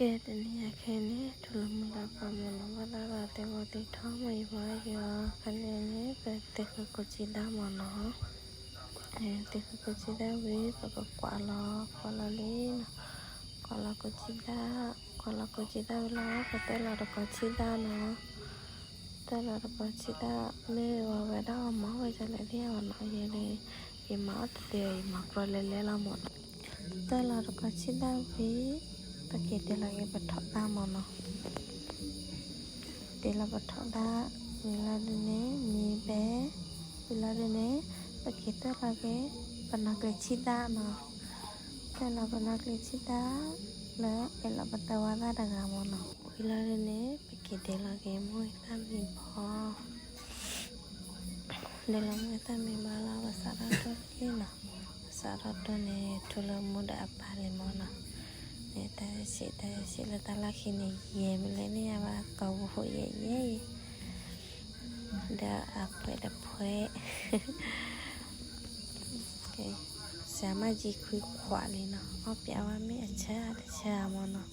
ကဲ တနံၤအံၤခဲအံၤန့ၣ် ထူလၢမူလၢပှၤမၢ်နီၤ ဘၣ်သးဒီးသ့ၣ်ဂီၤသ့ၣ်ထီမ့ၢ်ယဘၣ်ယီၤ ခါန့ၣ်န့ၣ် ပသ့ၣ်ဃုကိးကံၣ်ဒၣ်မၢ်နီၤ, သ့ၣ်ဃုကိးကံၣ်ဒၣ်ဝံၤ ပကကွၢ်လီၤ ကွၢ်လီၤလံနီၤ, ကွၢ်လီၤကိးကံၣ်ဒၣ်, ကွၢ်လီၤကိးကံၣ်ဒၣ်ဝံၤလီၤ ပတဲလီၤတကိးဆံဒၣ်နီၤ, တဲလီၤတကိးဆံဒၣ် မ့ၢ်ဝဲဝဲဒၣ်အီၣ်မၤဝဲဒ်လဲၣ်သ့ၣ်ညါဘၣ်နီၤ ယဲန့ၣ် ယမၤအီၣ်တသ့ ယမၤကြီလဲၤလဲၤလီၤမၢ်နီၤ တဲလီၤတကိးဆံဒၣ်ဝံၤ ပက့ၤတ့ၢ်လီၤက့ၤပထီဒါမၢ်နီၤ, တ့ၢ်လီၤပထီဒါ ဝံၤလီၤဒုးန့ၣ် မံဘဲ ဝံၤလီၤဒုးန့ၣ် ပက့ၤတဲလီၤက့ၤ ပနီၣ်ကျ့ၤဆံဒၣ်နီၤ, တဲလီၤပနီၣ်ကျ့ၤဆံဒၣ် လၢအဲၣ်လီၤပသၢဝါသၣ်တဂၤမၢ်နီၤ, ဝံၤလီၤဒုးန့ၣ် ပက့ၤတ့ၢ်လီၤက့ၤမိၢ်ဂ့ၤသၣ်မံဘီ ဒ်လီၤမ့ၢ်သၣ်မံဘၣ်လီၤ ပစးထီၣ်တိၢ်လံနီၤ, ပစးထီၣ်တိၢ်န့ၣ် ထူလၢမူဒီးအပၢ်လံမၢ်နီၤ, န့ၣ်တၢ်ဆံးတၢ်ဆံးလၢတၢ်လီၢ်ခံန့ၣ် ယဲၢ်မ့ၢ်လဲၣ်န့ၣ်ယါဘၣ် ကိာ်ပူၤဟိယဲၢ်ယဲၢ်, ဒီးအဖှဲးတဖှဲး ဆရာမကြီးခွံခွလံနီၤ, အီၣ်ပျးဝဲမ့ၢ်အဆၢတဆၢမၢ်နီၤ,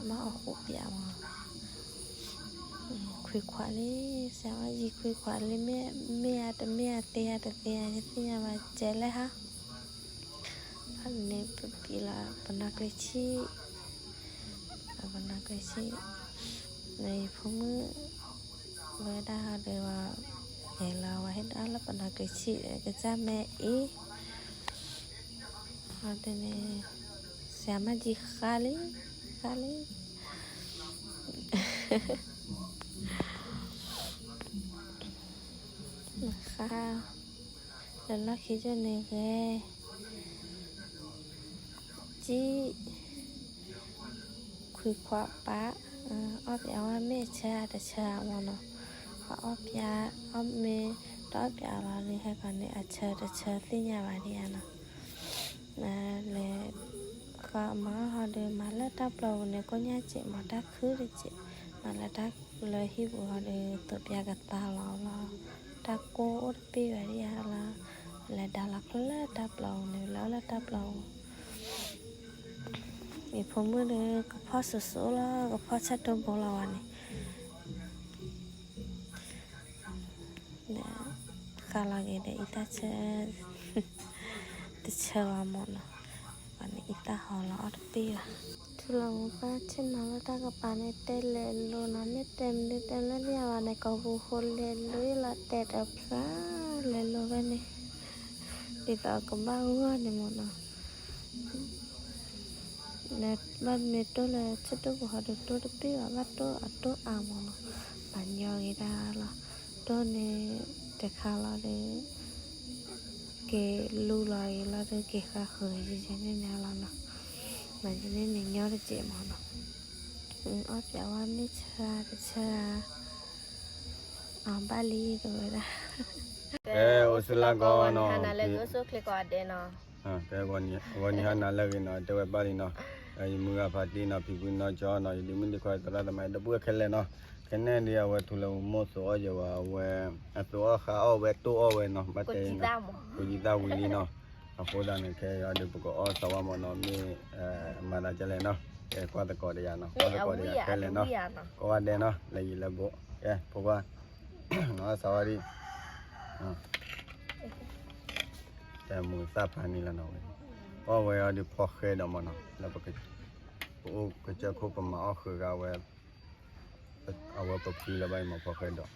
ဘၣ်အီၣ်ဃိးပျးမၢ်, ခွံခွလံ, ဆရာမကြီးခွံခွလံ, မ့ၢ်အတမ့ၢ်အသ့အတသ့ ယသ့ၣ်ညါဘၣ် ကဲလဲၣ်ဟါ, ဖဲန့ၣ်ပပျံၤလီၤပနီၣ်ကျ့ၤဆံ ပနီၣ်ကျ့ၤဆံ, ယဖိမုၣ် ဝဲဒၣ်ဟီဒီး ယဲလီၤဝဲဟဲဒၣ်လၢပနီၣ်ကျ့ၤဆံ ကစၢ်မဲအ့, ဟီဒ်န့ၣ် ဆရာမကြီးဃါလံ, ဃါလံ, ဃါ, လၢလီၢ်ခံကၠိန့ၣ်ဂဲၤ ကံၣ် ခွံခွပၢ်, အီၣ်ပျးဝဲမ့ၢ်အဆၢအတဆၢမၢ်နီၤ, ပှၤအီၣ်ပျး အီၣ်မ့ၢ်တအီၣ်ပျးလီၤန့ၣ် ဟဲကီးန့ၣ် အဆၢတဆၢသ့ၣ်ညါဘၣ်ဒံးဧါနီၤ, လဲၤ ဃီမၤဟီဒီး မၤလၢတၢ်ပျီပူၤန့ၣ် ကိညၢ်စဲးမၤတၢ်ခုတစဲး, မၤလၢတၢ်လၢဟံၣ်ပူၤဟီဒီး သိးပျးကသါလီၤလီၤ, တၢ်ကိၢ်အိၣ်တပ့ၢ်ဘၣ်ဒံးဧါလီၤ, လဲၤဒါလီၤလၢတၢ်ပျီပူၤန့ၣ် လဲၤအိၣ်လၢတၢ်ပျီပူၤ ယဖိမုၣ်ဒီး ကဖီၣ်စိၤစိၤလီၤ ကဖီၣ်ဆၢတိၢ်ဘိလီၤဝဲန့ၣ်, ဒီး ဃါလီၤက့ၤဒီးအံၤတၢ်ဆၢ တဆၢဘၣ်မၢ်နီၤ, ပှၤန့ၣ်အံၤတၢ်ဟီလီၤအီၣ်တပ့ၢ်ဘၣ်, ထူလီၤမူပၢ်ဆ့ၣ်နီၤလၢတၢ်ကပၤန့ၣ် တဲလဲၤလိၤနီၤ မ့ၢ်တဲမနုၤသ့ၣ်ညါဘၣ်န့ၣ် ကိာ်ပူၤဃိလဲၤလိၤလီၤ တဲတဖျါ လဲၤလိၤဖဲန့ၣ် ဒ်သိးကဘၣ်ဂီၢ်န့ၣ်မၢ်နီၤ ဘၣ်မ့ၢ်တိၢ်လၢဆၢတိၢ်ပူၤဟီဒီးတိၢ်တပ့ၢ်ဘၣ် ဘၣ်တိၢ်အတိၢ်အါမၢ်နီၤ, ပှၤညီဂ့ၤဒၣ်လီၤ, တိၢ်န့ၣ်တခါလီၤဒီး က့ၤလူလီၤဂ့ၤလီၤဒီးက့ၤဃါဃုာ်ယဲန့ၣ်န့ၣ်လီၤနီၤ, မ့ၢ်ယန့ၣ်န့ၣ်ညီတစဲးမၢ်နီၤ, အီၣ်ပျးဝဲမ့ၢ်ဆၢတဆၢဧါ အဘၣ်လံတဝဲဒၣ်, ကဲ အိၣ်ဆူၣ်လၢကီးနီၤ, ကဲ ဂီၤနံၤဟါနၤလၢအဂ့ၤနီၤ, တဲဝဲဘၣ်လံနီၤ, ယမုၢ်ဂၤဖါတံၢ်နီၤ ဖံဖုနီၤကၠီနီၤ ယဒ့မုၣ်ဒ့ခွါသရၣ်သမါ ဒီပုၢ်ဝဲၢ်ခဲလၢာ်နီၤ, ခဲန့ၣ်ဒ်အဝဲထူလၢမူမိၢ်သိးအီၣ်ယဲဝဲ အဝဲ အသိးအီၣ်ဃါအီၣ်ဝဲတိၢ်အီၣ်ဝဲနီၤ ဘၣ်တဲနီၤ, ကိးယံသၣ်ဝံၤလံနီၤ, အဃိသတးန့ၣ် ခဲအံၤဒီးပကအီၣ်သးဝါမၢ်နီၤ မ့ၢ် မၤသးဒ်လဲၣ်နီၤ, ကဲကွၢ်သကိးတယၤနီၤ ကွၢ်သကိးတယၤခဲလၢာ်နီၤ, ကိးဂၤဒဲးနီၤ လၢယံၤလၢဘူး, ကဲဖိခွါ နီၤ သးဝါဒံး, တၢ်မုာ်သၣ်ဖးန့ၣ်လီၤနီၤဝဲ, အီၣ်ဝဲအီၤဒီးဖီဃဲဒီးမၢ်နီၤ လၢပ ပအိၣ်ကစၢၢ်ခိၣ်ပမၤအီၣ်ဃုာ်ဂၤဝဲ, အဝဲပဖှံလၢၤဘၣ်အံၤမၢ်ဖီဃဲဒီး,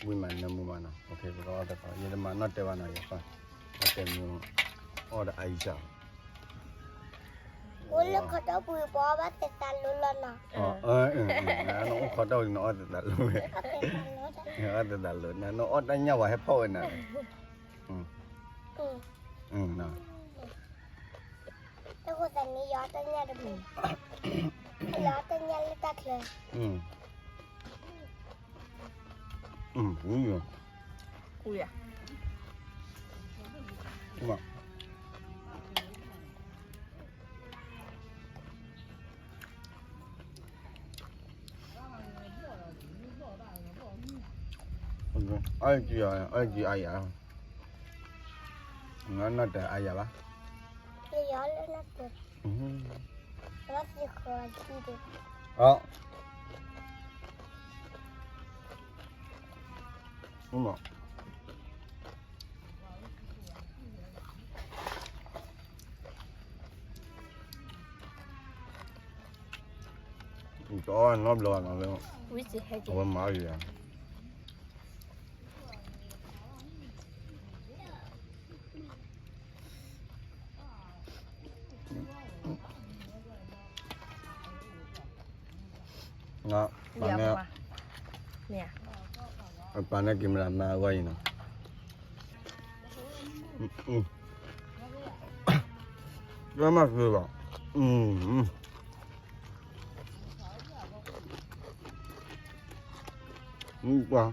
ဝံၣ်မးနၢမူမးနီၤ, ပကအီၣ်တသီ ယတမၤနီၣ်တဲဘၣ်နီၤ ယကွၢ်, အီၣ်တဲမူ, အီၣ်ဒီးအါယံၤစၢ် အိၣ်လၢခီတီၢ်ပူၤပှၤအီၣ်ဘၣ်သဲးသးလိလီၤနီၤ, နအိၣ်ခီတီၢ်ပူၤနအီၣ်သဲးသးလိဝဲ, အီၣ်သဲးသးလိ နအီၣ်တၢ်ညၣ်ဝဲဟဲဖီၣ်ဝဲနၤ, တၢ်ဃိသးန့ၣ် ယီတၢ်ညၣ်တမံၤ, ယီတၢ်ညၣ်လၢတၢ်ချၢ, ဝံၤယီ, ဝံၤယီ, အီၣ်ကံအီၣ်ကံအါယၤ, နီၢ်တၢ်အါယၤဘၣ်, ယီလၢနီၢ်တၢ်, အ တအီၣ်နီတဘျီဘၣ်နီၤ, အဝဲမၤအီၣ်ယၤ ပာ်န့ၢ်က့ၤမတၤမၤအဂီၢ်အံၤနီၤ, မၤမၤသ့ဘၣ်, မုၢ်ပှၢ်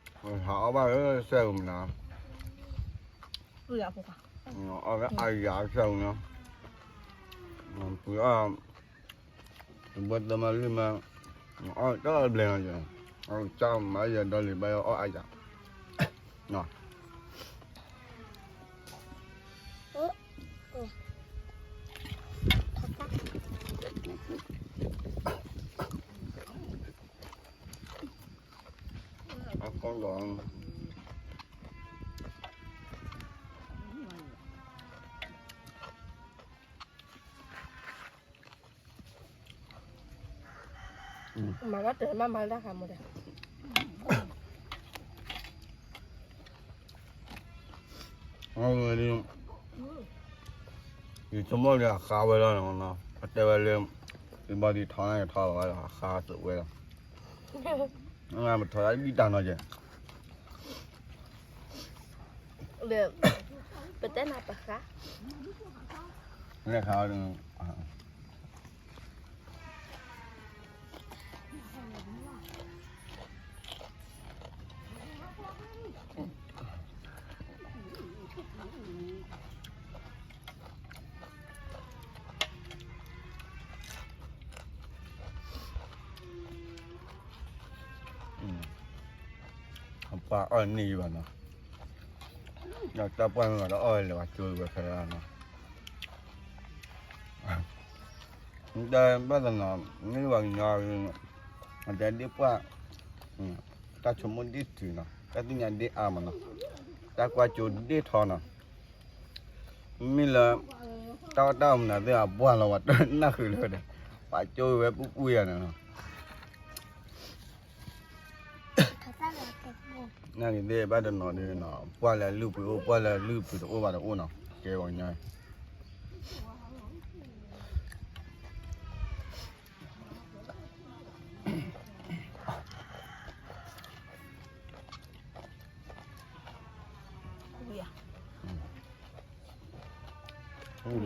ဟးအီၣ်ဘၣ်လၢစဲးအူမနၤ, အီၣ်လၢအယၤစဲးအူနီၤ, ပှၤအီၣ် တဘိတမၤလွံၢ်မၤ, အီၣ်တၢ်ဘျဲၣ်နီၤ, အီၣ်ကၢ်မၤယၤဒီးလံာ်ဘၣ်အီၣ်အယၤ အကီၢ်လီၤ မၤဘၣ်တၢ်မၤမၤ တၢ်ခါမူဒဲး ယဆိကမိၣ်ဒီးအဃါဝဲလီၤနီၤ, အတဲဝဲလၢ ယဘီဒံးထီန့ၣ်ထီလီၤဝဲဒီး အဃါသုးဝဲလီၤ, ပထီၣ်ဒၣ်ဘံၣ်တၢ်နီၤကဲ ပတဲနၤပဃါ လဲၤခါ အပှၤအီၣ်န့ၢ်ယဘၣ်နီၤ, ဒီးတၢ်ပှၢ်မ့ၢ်ဘၣ်ဒီးအီၣ်ဝဲလဲၤဝဲကၠိဝဲဖဲလၢနီၤ, တဲဘၣ်တနီၤ, မ့ၢ်ဘၣ်ကညီ, အတဲဒ့ၣ်ပှၢ်, တၢ်ဆိကမိၣ်ဒ့ၣ်တုၤနီၤ, တၢ်သ့ၣ်ညါဒ့ၣ်အါမးနီၤ, တၢ်ကွၢ်ကၠိဒ့ၣ်ထီနီၤ, မ့ၢ်လၢ တၢ်အီၣ်တၢ်အီမနုၤသ့ၣ် အပှၢ်လီၤဝဲတနၢ်ဃုာ်လၢဒီး, ပှၤကၠိဝဲပူၤပူၤယၤန့ၣ်နီၤ နာ်က့ၤသ့ၣ်ဘၣ်တနီၤဒ်နီၤ, ပှၢ်လၢလုၢ်ပှ့ၤအိၣ် ပှၢ်လၢလုၢ်ပှ့ၤတအိၣ်ဘၣ်တအိၣ်နီၤ, ကဲဂီၤညါ ဝ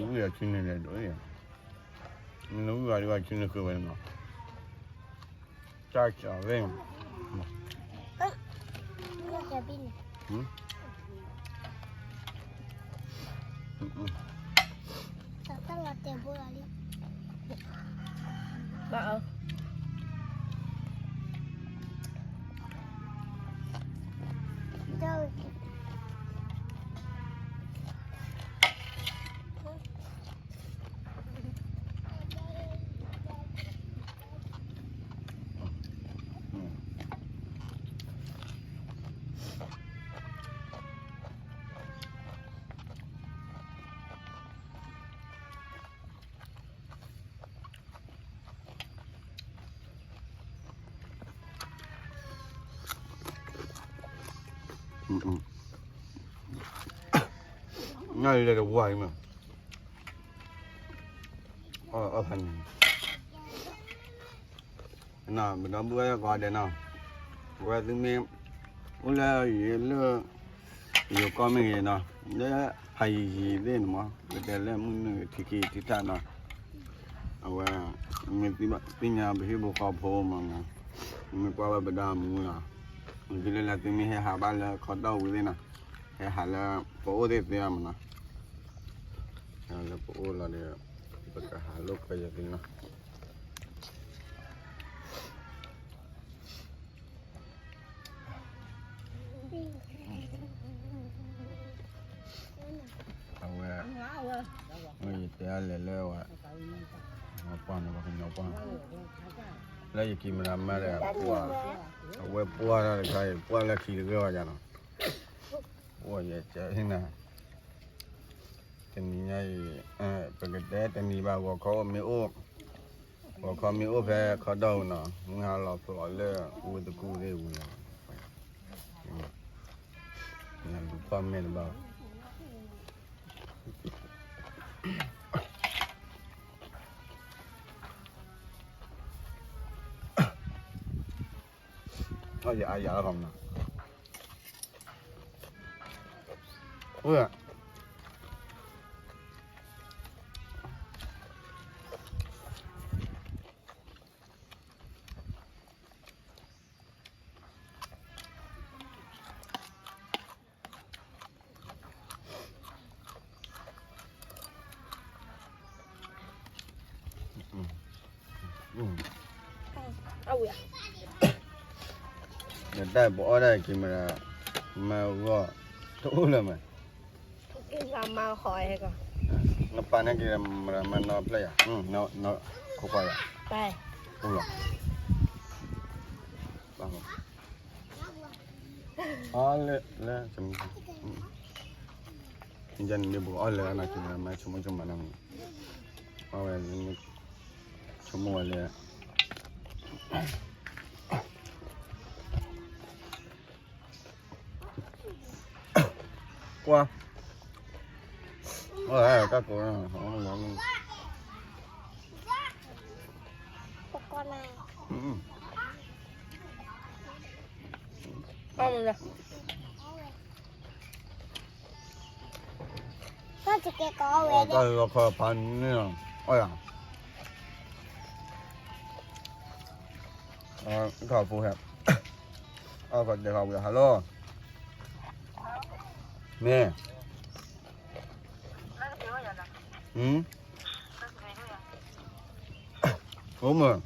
ံၤယၤဆံန့ၣ်လဲၣ်ဒိၣ်ယၤ, မ့ၢ်နဝံၤဝဲဒ်ဝဲဆံန့ၣ်ဃုဝဲနီၤ, တၢ်ကၢ်ဝဲ, တၢ်လီၤတဲာ်ဘိလီၤလံ ဘၣ်အၢ နလဲၤတဝါအံၤမး, အီၣ်ဖးန့ၣ် နမ့ၢ်ဒီပုၢ်ဝဲၢ်ကိးဂၤဒဲးနီၤ, ဝဲသုမ့ၢ် အိၣ်လၢယလၢ ယိၤကီၢ်မ့ၢ်ဂ့ၤနီၤ, လၢဖးယံၤယံၤသ့ၣ်န့ၣ်မး ပတဲလၢမုၢ်နုာ်ထံခံထံတၢ်နီၤ, အဝဲ မ့ၢ်သ့ၣ်ညါပဟံၣ်ဖိဃီဖိမးနီၤ, မ့ၢ်ကွၢ်ဝဲပဒၣ်မူနီၤ, ဒ်လဲၣ်လၢသုမ့ၢ်ဟဲဟးဘၣ်လၢခီတီၢ်ဝံၤသ့ၣ်နီၤ, ဟဲဟးလၢပအိၣ်သ့ၣ်သ့ၣ်မးနီၤ, လၢပအိၣ်လီၤဒီး ပကဟးလိာ်ကွဲယသ့ၣ်နီၤ. ယတဲအလဲၤလၢဝဲ ပှၢ်န့ၣ် ပှၤကညီပှၢ် လၢယကံမရၤမါဒီး ပှၢ် အဝဲပှၢ်တၢ်တခါအံၤ ပှၢ်လၢခံတဂၤဘၣ်ယၤနီၤ အိၣ်ယဲကဲနၤ တနံၤညါအံၤ ပကတဲတနံၤဘၣ် ဂီၤခီအိၣ်မ့ၢ်အိၣ် ဂီၤခီမ့ၢ်အိၣ်ဖဲခီဒီၣ်အံၤနီၤ မုၢ်ဟါလီၤဖျိးလၢဝ့ၢ်တကူၣ်သ့ၣ်ဝံၤလီၤ နလူၤဖီၣ်မဲာ်တဘၣ် အယအယၤလီၤမနီၤ ဝဲ အဝဲ နတၢ်ပအီၣ်ဒၣ်က့ၤမရၤ မၤဂီၢ် တအိၣ်လၢၤမး က့ၤမၤဟီၣ်ဟဲကီး နပာ်န့ၢ်က့ၤမရၤမၤနီၤဖျဲၣ်ယၤ ခိၣ်ခွါယၤ အိၣ်လီၤ အီၣ်လၢ လၢ ယန့ၣ် ပကအီၣ်လၢအနာ်က့ၤမရၤမၤဆိကမိၣ်ဆိကမးနီၤ အဝဲ ဆိကမိၣ်ဝဲလၢ ကွၢ် အၢ တၢ်ကိး တၢ်လီၤခီဖးန့ၣ်လီၤ အီၣ်ယၤ ခီဖိဟဲ အီၣ်ခီတဲခီဝံၤ hello မ့ၢ် ဟမ် အိၣ်မ့ၢ်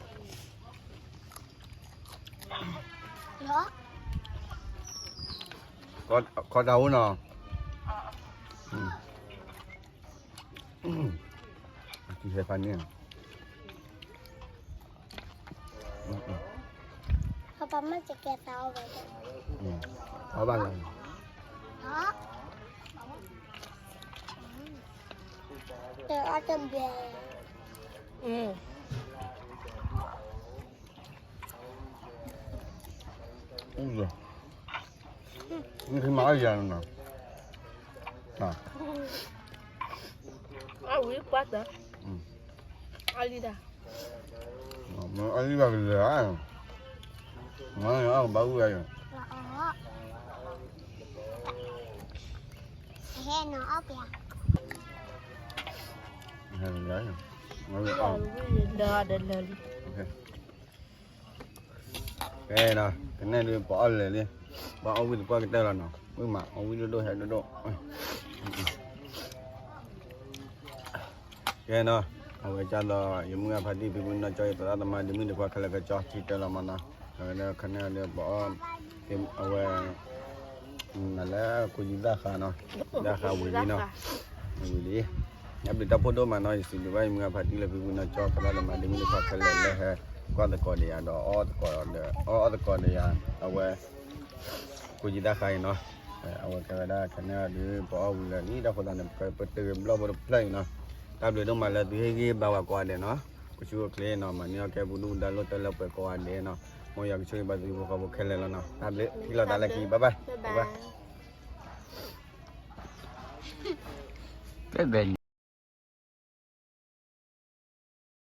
ခီတၢ်အိၣ်နီၤ အကံဟဲဖးန့ၣ် ပမ့ၢ်တကဲသးအီၣ်ဝဲ အီၣ်ဘၣ်လီၤ တအီၣ်တဘျဲ မ့ၢ်မၤအီၣ်ယၤနီၤ အဝံၤကွၢ်တၢ် အီၣ်လံဒၣ် မ့ၢ်အီၣ်လံဘၣ်ကလဲၤဧါ မ့ၢ်အီၣ်ကဘၣ်ဝံၤဧါ ဟဲနီၤအီၣ်ပျး ဟဲလၢ လၢဒီးလၢလံ ကဲနီၤ ကနဲၣ်ဒုးပအီၣ်လဲၤလံ ပှၤအီၣ်ဝံၣ်တကွၢ်ကတၢၢ်လီၤနီၤ ဝံၣ်မး အီၣ်ဝံၣ်ဒိၣ်ဒိၣ်ဟဲဒိၣ်ဒိၣ် ကဲနီၤ အဝဲကၢ်ဒီး ယမုၢ်ဂၤဖါတံၢ်ဖံဖုနီၢ်ကၠီ ယသရၣ်သမါ ဒ့မုၣ်ဒ့ခွါခဲလၢာ်ခဲဆ့ ထံတၢလီၤမးနီၤ အဝဲဒၣ်ခနဲၣ်ဒုးပအီၣ် အဝဲ နလၢကူယံသၣ်ဃါနီၤ ယံသၣ်ဃါဝံၤလံနီၤ ဝံၤလံ အဘျုးတၢ်ဖှိၣ်ဒိၣ်မးနီၤ ယစံးဘျုးဘၣ်ယမုၢ်ဂၤဖါတံၢ်လၢဖံဖုနီၢ်ကၠီ သရၣ်သမါ ဒ့မုၣ်ဒ့ခွါခဲလၢာ်လၢဟဲကွၢ်သကိးဒီးယၤဒီးအီၣ်သကိးဒီး အီၣ်သကိးဒီးယၤ အဝဲ ကူယံသၣ်ဃါအံၤနီၤ အဝဲကဲဝဲဒၣ်ခနဲၣ်ဒုး ပအီၣ်ဝံၤလၢာ်လံ တၢ်ဃိသတးန့ၣ် ပကတၢၢ်ဘျီၣ်ဖိတဖျၢၣ်အံၤနီၤ တၢ်ဘျုးဒိၣ်မးလၢသုဟ့ၣ်ဂံၢ်ဘါဝဲကိးဂၤဒဲးနီၤ ကဆူၣ်အိၣ်ချ့နီၤ မၤန့ၢ်အီၣ်ကဲပူၤဒူၣ်ဒါလိၣ်တၢ်လၢပှဲၤကိးဂၤဒဲးနီၤ မ်ယွၤကဆိၣ်ဂ့ၤဘၣ်သုဟံၣ်ဖိဃီဖိခဲလၢာ်လီၤနီၤ တၢ်ဘျုး ထံၣ်လိာ်သးလၢခံ bye bye ဘဲဘဲ